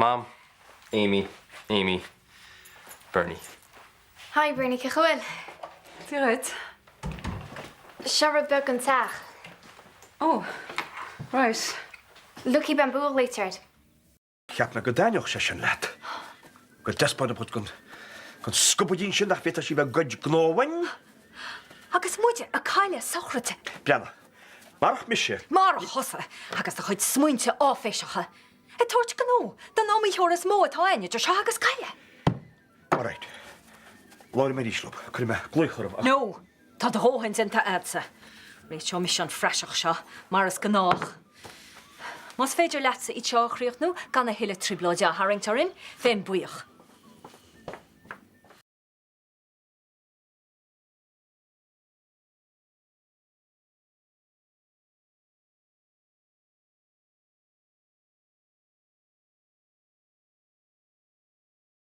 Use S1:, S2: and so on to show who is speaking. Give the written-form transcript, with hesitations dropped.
S1: Mam, Amy, Amy, Bernie.
S2: Hi Bernie, cén chaoi a bhfuil?
S3: Dia dhuit.
S2: Seo rud beag don teach.
S3: Oh, right.
S2: Lucky Bamboo a ghlaoitear air.
S4: Cheap mé go dtaitneodh sé sin leat. Go dtaispeánfadh muid don scubaidín sin nach bhféadfadh sí bheith ag goid gnó uainn.
S5: Agus muide ag cailleadh sochraide.
S4: Breathnaigh. Marach mise.
S5: Marach thusa agus do chuid smaointe áiféiseacha. Ag tabhairt gnó don iomaítheoir is mó atá ann idir seo agus Gaillimh.
S4: All right. Labhróidh mé arís leo. Cuirfidh mé glaoch orthu ach.
S5: No! Tá do dhóthain déanta a'dsa. Réiteoidh mise an phraiseach seo, mar is gnách. Más féidir leatsa iad seo a chríochnú gan a thuilleadh trioblóide a tharraingt orainn, bheinn buíoch.